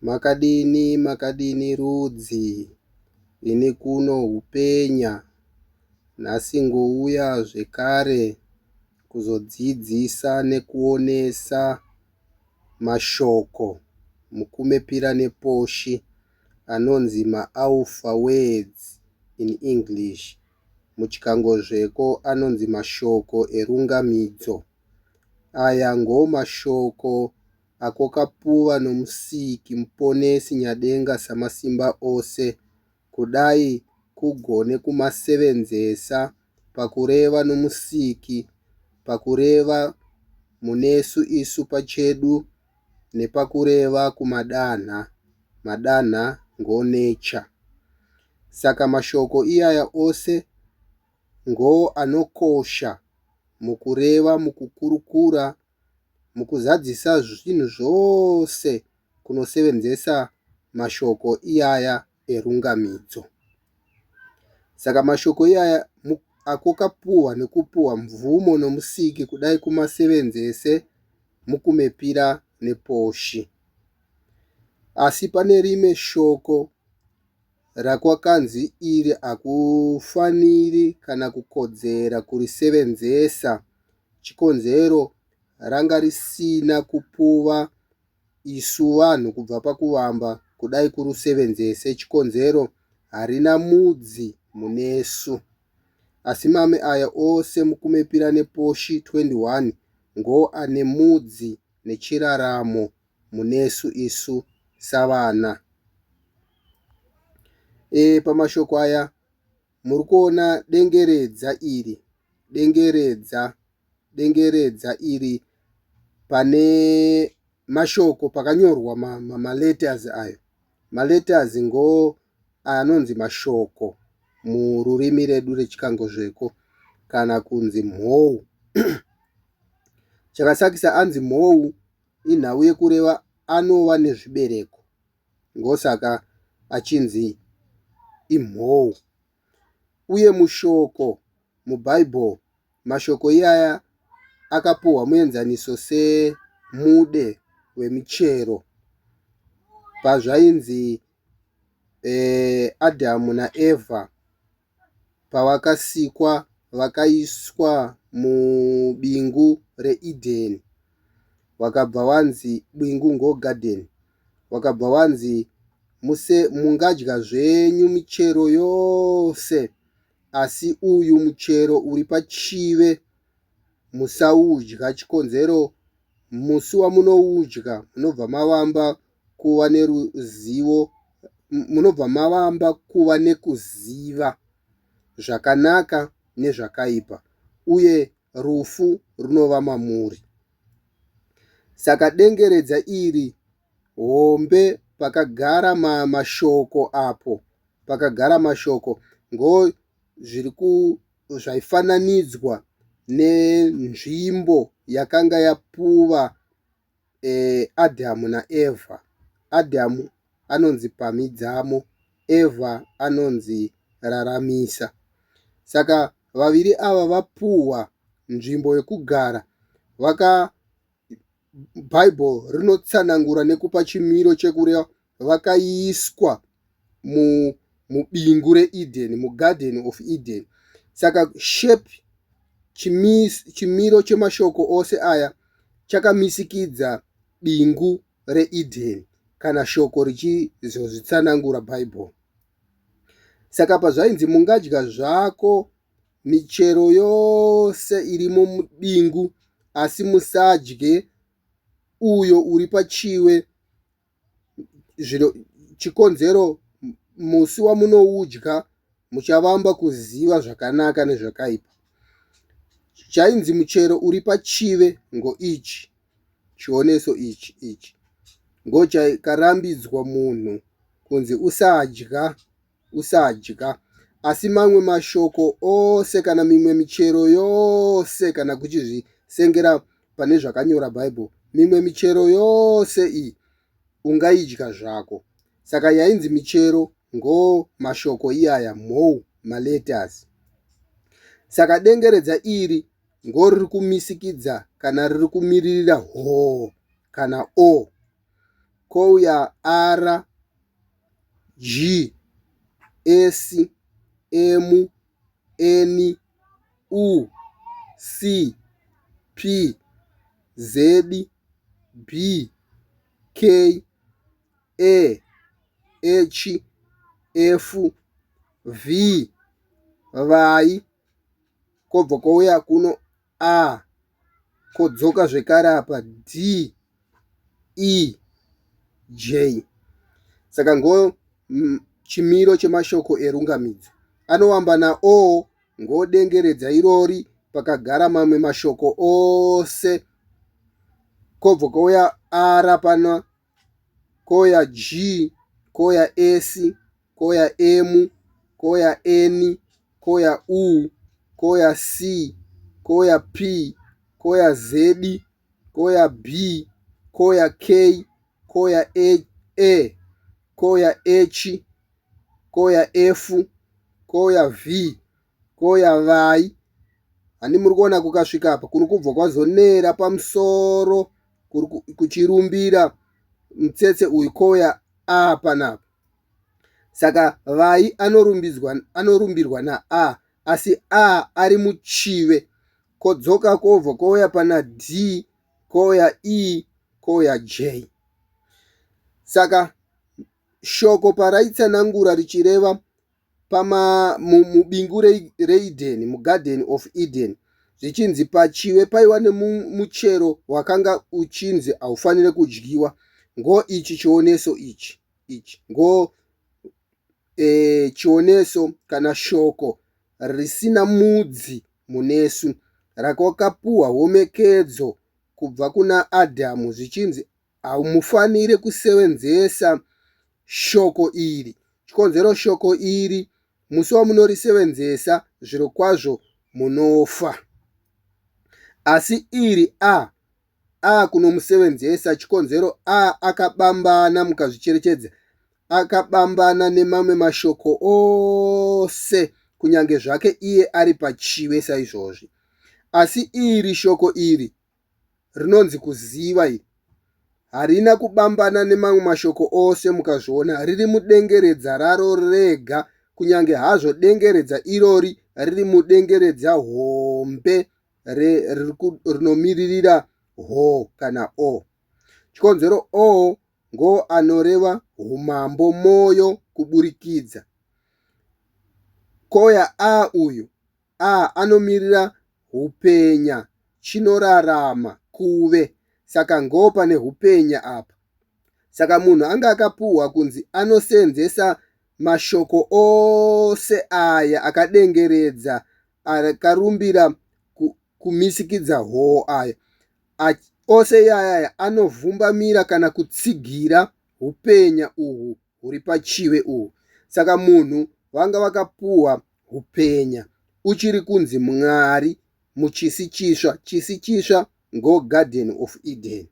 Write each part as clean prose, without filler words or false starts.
Makadini makadini rudzi ini kuno hupenya nhasi ngouya zvekare kuzodzidzisa nekuonesa mashoko mukumepira neposhi anonzi maAlpha words in English muChikangozveko anonzi mashoko erungamidzo. Aya ngomashoko akokapuva noMusiki Muponesi Nyadenga Samasimba ose, kudai kugone kumasevenzesa pakureva noMusiki, pakureva munesu isu pachedu nepakureva kumadanha, madanha ngonature. Saka mashoko iyaya ose ngoanokosha mukureva, mukukurukura, mukuzadzisa zvinhu zvose kunosevenzesa mashoko iyaya erungamidzo. Saka mashoko iyaya akokapuhwa nekupuhwa mvumo nomusiki kudai kumasevenzese mukumepira neposhi. Asi pane rimwe shoko rakwakanzi iri hakufaniri kana kukodzera kurisevenzesa chikonzero ranga risina kupuva isu vanhu kubva pakuvamba kudai kurusevenzese chikonzero harina mudzi munesu. Asi mame aya ose mukumepira neposhi 21 ngo ane mudzi nechiraramo munesu isu savana. E, pamashoko aya muri kuona dengeredza iri, dengeredza, dengeredza iri pane mashoko pakanyorwa maletters ma, ma ayo. Maletters ngo anonzi mashoko mururimi redu reChikangozveko kana kunzi mhou. Chakasakisa anzi mhou inhau yekureva anova nezvibereko ngosaka achinzi imhou. Uye mushoko muBible mashoko iyaya akapuhwa muenzaniso semude wemichero pazvainzi Adhamu naEvha pavakasikwa vakaiswa mubingu reEdheni wakabva wanzi bingu ngogadheni wakabva wanzi muse mungadya zvenyu michero yose asi uyu muchero uri pachive musaudya chikonzero musi wamunoudya munobva mavamba kuva neruzivo munobva mavamba kuva nekuziva zvakanaka nezvakaipa uye rufu runova mamuri. Saka dengeredza iri hombe pakagara mashoko apo pakagara mashoko ngo zviri ku zvaifananidzwa nenzvimbo yakanga yapuva Adhamu naEvha. Adhamu anonzi pamhidzamo, Evha anonzi raramisa. Saka vaviri ava vapuhwa nzvimbo yekugara vaka Bible rinotsanangura nekupa chimiro chekureva vakaiswa mubingu reEden, muGarden of Eden. Saka shape chimiro chemashoko ose aya chakamisikidza bingu reEden kana shoko richizozvitsanangura Bible. Saka pazvainzi mungadya zvako michero yose irimo mubingu asi musadye uyo uri pachiwe zvino chikonzero musi wamunoudya muchavamba kuziva zvakanaka nezvakaipa. Chainzi muchero uri pachive ngoichi chioneso ichi ichi ngochakarambidzwa munhu kunzi usadya usadya asi mamwe mashoko ose kana mimwe michero yose kana kuchizvisengera pane zvakanyora Bible mimwe michero yose iyi ungaidya zvako saka yainzi michero ngo mashoko iyaya mhou maletters saka dengeredza iri ngoriri kumisikidza kana riri kumiririra hoo kana o. Kouya R, G, S, M, N, U, C, P, Z, B, K, A, H, F, V, Y, kobva kwouya kuno A, kodzoka zvekare apa D, E, J. Saka ngo chimiro chemashoko erungamidzo anovamba na O ngodengeredza irori pakagara mamwe mashoko ose kobva kwouya R pano kouya G kouya S kouya M kouya N kouya U kouya C kouya P kouya Z kouya B kouya K kouya A kouya H kouya F kouya V kouya Y. Handi muri kuona kukasvika apa kuri kubva kwazonera pamusoro kuchirumbira mutsetse uyu kouya A panapa. Saka Vai anorumbidzwa anorumbirwa na-A asi A ari muchive kodzoka kobva kouya pana D kouya E kouya J. Saka shoko paraitsanangura richireva pama mubingu reEden muGarden of Eden zvichinzi pachive paiva nemuchero wakanga uchinzi haufanire kudyiwa ngo ichi chioneso ichi ichi ngo e, chioneso kana shoko risina mudzi munesu rakakapuhwa homekedzo kubva kuna Adhamu zvichinzi hamufanire kusevenzesa shoko iri. Chikonzero shoko iri musi wamunorisevenzesa zvirokwazvo munofa. Asi iri a a kunomusevenzesa chikonzero a akabambana mukazvicherechedza akabambana nemamwe mashoko ose kunyange zvake iye ari pachive saizvozvi. Asi iri shoko iri rinonzi kuziva iri harina kubambana nemamwe mashoko ose mukazviona riri mudengeredza raro rega kunyange hazvo dengeredza irori riri mudengeredza hombe rinomiririra ho kana o. Chikonzero o ngo anoreva humambo moyo kuburikidza. Koya a uyu A anomirira hupenya chinorarama kuve saka ngo pane hupenya apa. Saka munhu anga akapuhwa kunzi anoseenzesa mashoko ose aya akadengeredza akarumbira kumisikidza hoo aya ose iyayaya anovhumbamira kana kutsigira hupenya uhu huri pachive uhu. Saka munhu vanga vakapuhwa hupenya uchiri kunzi Mwari muchisi chisva. Chisi chisva ngo Garden of Eden.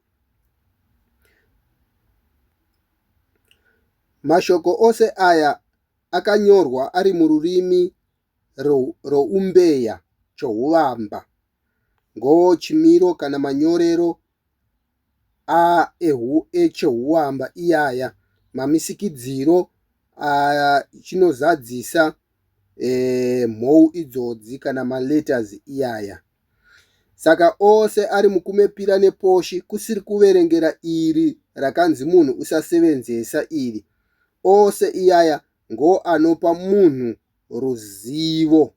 Mashoko ose aya akanyorwa ari mururimi roumbeya chohuvamba. Ngo chimiro kana manyorero a ehu echehuwamba iyaya mamisikidziro chinozadzisa e, mhou idzodzi kana maletters iyaya. Saka ose ari mukumepira neposhi kusiri kuverengera iri rakanzi munhu usasevenzesa iri. Ose iyaya ngo anopa munhu ruzivo.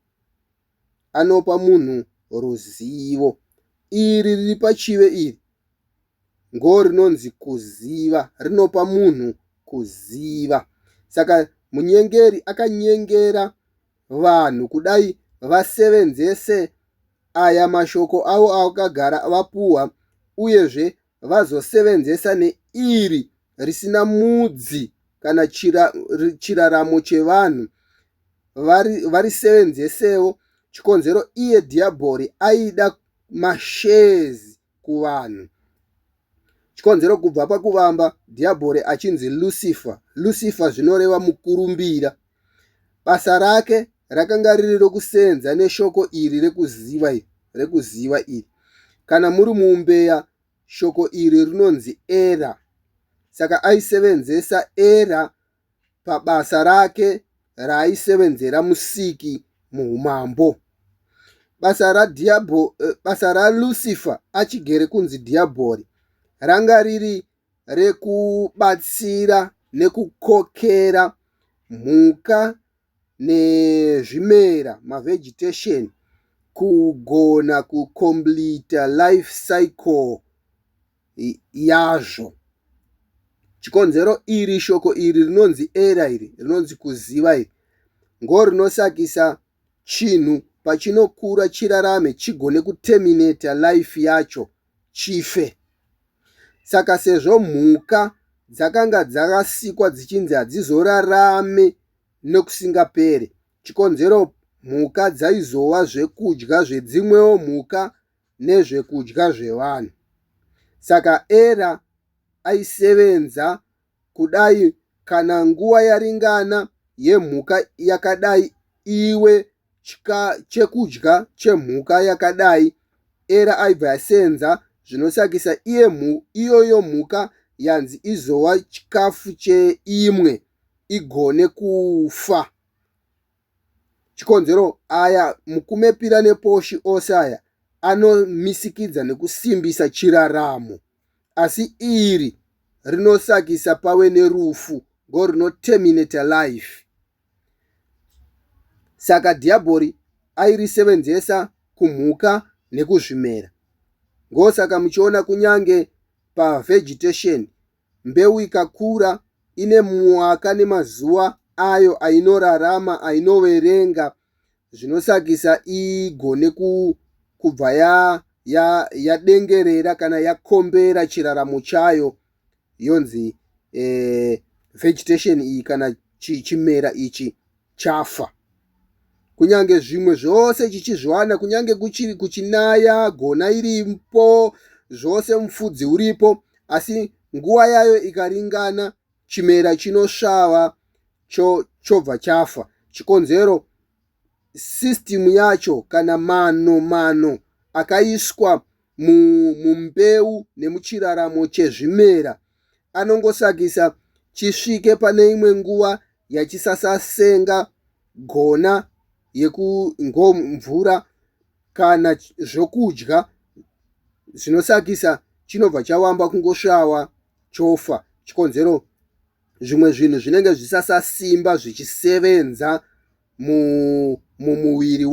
Anopa munhu ruzivo. Iri riri pachive iri ngorinonzi kuziva, rinopa munhu kuziva. Saka munyengeri akanyengera vanhu kudai vasevenzese aya mashoko avo avakagara vapuhwa uyezve vazosevenzesa neiri risina mudzi kana chiraramo chevanhu varisevenzesewo chikonzero iye dhiyabhori aida mashares kuvanhu. Chikonzero kubva pakuvamba dhiyabhori achinzi Lucifer. Lucifer zvinoreva mukurumbira. Basa rake rakanga riri rokusenza neshoko iri rekuziva iri, rekuziva iri. Kana muri muumbeya, shoko iri rinonzi era. Saka aisevenzesa era pabasa rake raaisevenzera Musiki muumambo. Basa radhiabho, basa raLucifer achigere kunzi dhiabhori ranga riri rekubatsira nekukokera mhuka nezvimera, mavegetation, kugona kucompleta life cycle yazvo. Chikonzero iri shoko iri rinonzi era iri rinonzi kuziva iri ngorinosakisa chinhu pachinokura chirarame chigone kuterminata life yacho chife. Saka sezvo mhuka dzakanga dzakasikwa dzichinzi hadzizorarame nokusingapere, chikonzero mhuka dzaizova zvekudya zvedzimwewo mhuka nezvekudya zvevanhu. Saka era aisevenza kudai kana nguva yaringana yemhuka yakadai iwe chekudya chemhuka yakadai era aibva asenza zvinosakisa iye iyoyo mhuka yanzi izova chikafu cheimwe igone kufa. Chikonzero aya mukumepira neposhi ose aya anomisikidza nekusimbisa chiraramo asi iri rinosakisa pave nerufu ngo rinoterminata life. Saka dhiabhori airisevenzesa kumhuka nekuzvimera. Ngosaka muchiona kunyange pavegetation mbeu ikakura ine mwaka nemazuva ayo ainorarama ainoverenga zvinosakisa igone kubva yadengerera ya, ya kana yakombera chiraramo chayo yonzi vegetation iyi kana chimera ichi chafa. Kunyange zvimwe zvose chichizviwana kunyange kuchiri kuchinaya gona iripo zvose mufudzi uripo asi nguva yayo ikaringana chimera chinosvava chobva chafa. Chikonzero system yacho kana mano mano akaiswa mumbeu nemuchiraramo chezvimera anongosakisa chisvike pane imwe nguva yachisasasenga gona yekungomvura kana zvokudya zvinosakisa chinobva chavamba kungosvava chofa. Chikonzero zvimwe zvinhu zvinenge zvisasasimba zvichisevenza mumuviri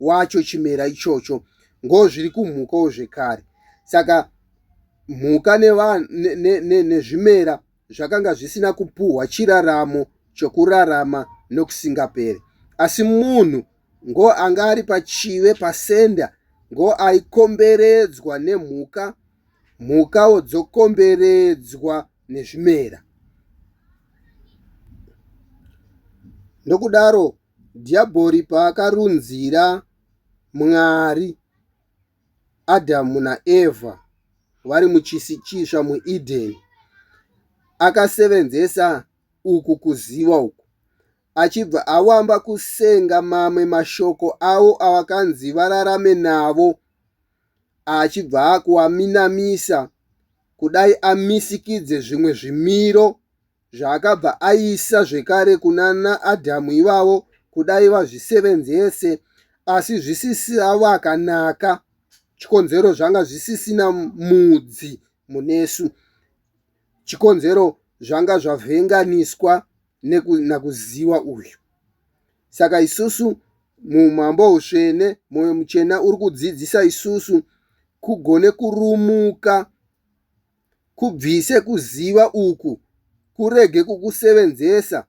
wacho chimera ichocho ngozviri kumhukawo zvekare. Saka mhuka nezvimera zvakanga zvisina kupuhwa chiraramo chokurarama nokusingaperi. Asi munhu ngo anga ari pachive pasenda ngo aikomberedzwa nemhuka, mhukawo dzokomberedzwa nezvimera. Nokudaro Dhiabhori paakarunzira Mwari Adhamu naEvha vari muchisichisva muEdheni, akasevenzesa uku kuziva uku achibva avamba kusenga mamwe mashoko avo avakanzi vararame navo achibva akuaminamisa kudai amisikidze zvimwe zvimiro zvaakabva aisa zvekare kunana Adhamu ivavo kudai vazvisevenzese asi zvisisavakanaka chikonzero zvanga zvisisina mudzi munesu chikonzero zvanga zvavhenganiswa nakuziwa uyu saka isusu muumambo hutsvene mwoyo muchena uri kudzidzisa isusu kugone kurumuka kubvise kuziva uku kurege kukusevenzesa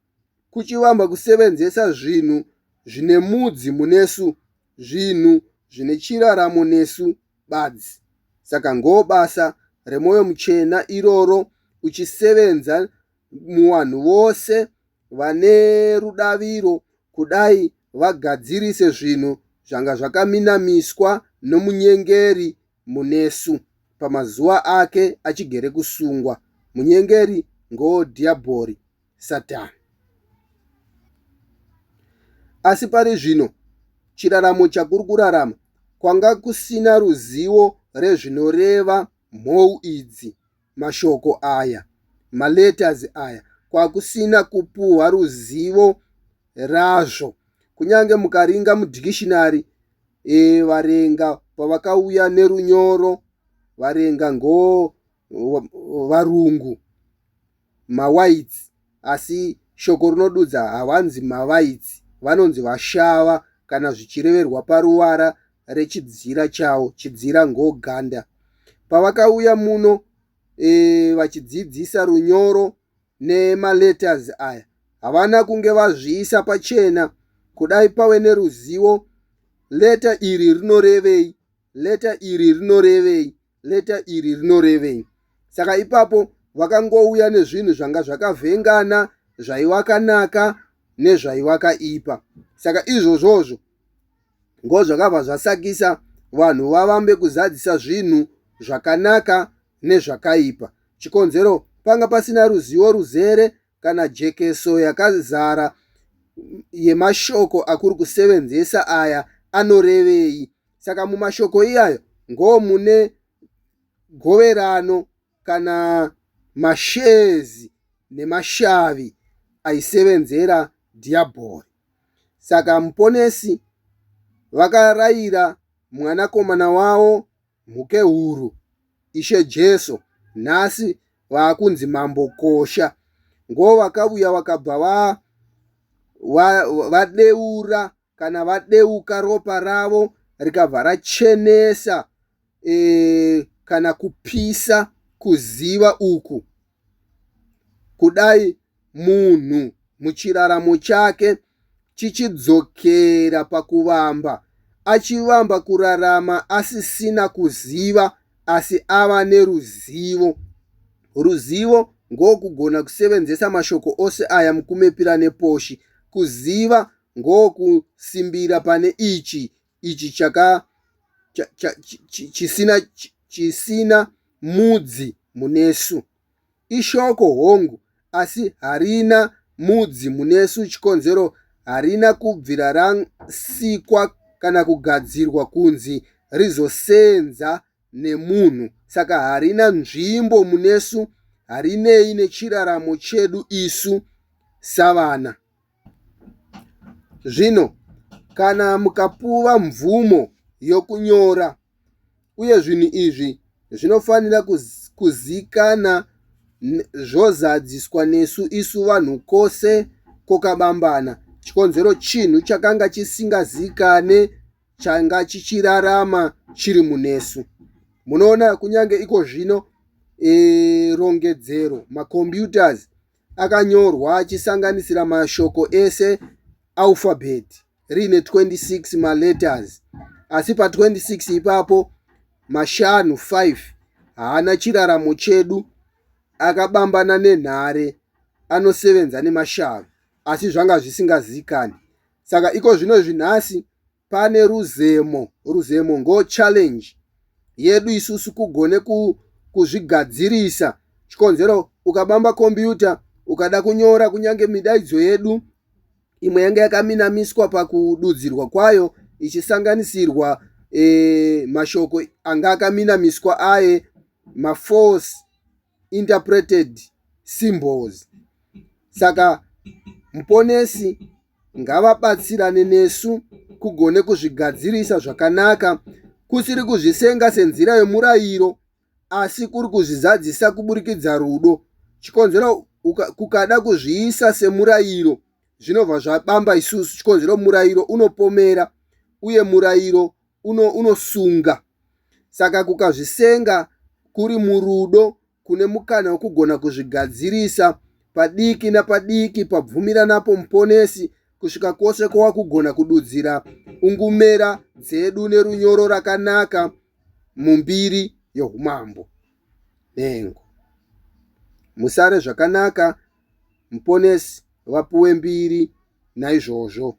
kuchivamba kusevenzesa zvinhu zvine mudzi munesu zvinhu zvine chiraramo nesu badzi. Saka ngobasa remwoyo muchena iroro uchisevenza muvanhu vose vane rudaviro kudai vagadzirise zvinhu zvanga zvakaminamiswa nomunyengeri munesu pamazuva ake achigere kusungwa. Munyengeri ngodhiabhori Satani. Asi pari zvino chiraramo chakuri kurarama kwanga kusina ruzivo rezvinoreva mhou idzi, mashoko aya. maletters aya kwakusina kupuhwa ruzivo razvo. Kunyange mukaringa mudhikishinari e, varenga pavakauya nerunyoro varenga ngo varungu mawhite asi shoko rinodudza havanzi mawhite vanonzi vashava kana zvichireverwa paruvara rechidzira chavo chidzira ngoganda pavakauya muno e, vachidzidzisa runyoro nemaletters aya havana kunge vazviisa pachena kudai pave neruzivo letter iri rinorevei letter iri rinorevei letter iri rinorevei saka ipapo vakangouya nezvinhu zvanga zvakavhengana zvaivakanaka nezvaivakaipa saka izvozvozvo ngo zvakabva zvasakisa vanhu vavambe kuzadzisa zvinhu zvakanaka nezvakaipa chikonzero panga pasina ruzivo ruzere kana jekeso yakazara yemashoko akuri kusevenzesa aya anorevei saka mumashoko iyayo ngo mune goverano kana mashares nemashavi aisevenzera dhiyabhori saka muponesi vakarayira mwanakomana wavo mhuke huru ishe jesu nhasi vaakunzi mambo kosha ngo vakauya vakabva vadeura va, va kana vadeuka ropa ravo rikabva rachenesa e, kana kupisa kuziva uku kudai munhu muchiraramo chake chichidzokera pakuvamba achivamba kurarama asisina kuziva asi ava neruzivo ruzivo ngokugona kusevenzesa mashoko ose aya mukumepira neposhi kuziva ngokusimbira pane ichi ichi chaka cha, cha, chisina chisina mudzi munesu ishoko hongu asi harina mudzi munesu chikonzero harina kubvira rasikwa kana kugadzirwa kunzi rizosenza nemunhu saka harina nzvimbo munesu harinei nechiraramo chedu isu savana Zvino kana mukapuva mvumo yokunyora, uye zvinhu izvi zvinofanira kuzikana zvozadziswa nesu isu vanhu kose kokabambana chikonzero chinhu chakanga chisingazikane changa chichirarama chiri munesu munoona kunyange iko zvino e, rongedzero macomputers akanyorwa achisanganisira mashoko ese alphabet riine 26 maletters asi pa26 ipapo mashanu 5 haana chiraramo chedu akabambana nenhare anosevenza nemashavi asi zvanga zvisingazikani saka iko zvino zvinhasi pane ruzemo ruzemo ngo challenge yedu isusu kugone kuzvigadzirisa chikonzero ukabamba kombiyuta ukada kunyora kunyange midaidzo yedu imwe yanga yakaminamiswa pakududzirwa kwayo ichisanganisirwa e, mashoko anga akaminamiswa aye maforce interpreted symbols saka muponesi ngavabatsirane nesu kugone kuzvigadzirisa zvakanaka kusiri kuzvisenga senzira yomurayiro asi kuri kuzvizadzisa kuburikidza rudo chikonzero kukada kuzviisa semurayiro zvinobva zvabamba isusu chikonzero murayiro unopomera uye murayiro unosunga uno saka kukazvisenga kuri murudo kune mukana wekugona kuzvigadzirisa padiki napadiki pabvumiranapo muponesi kusvika kwose kwawakugona kududzira ungumera dzedu nerunyoro rakanaka mumbiri youmambo nhengo musare zvakanaka muponesi vapuwe mbiri naizvozvo.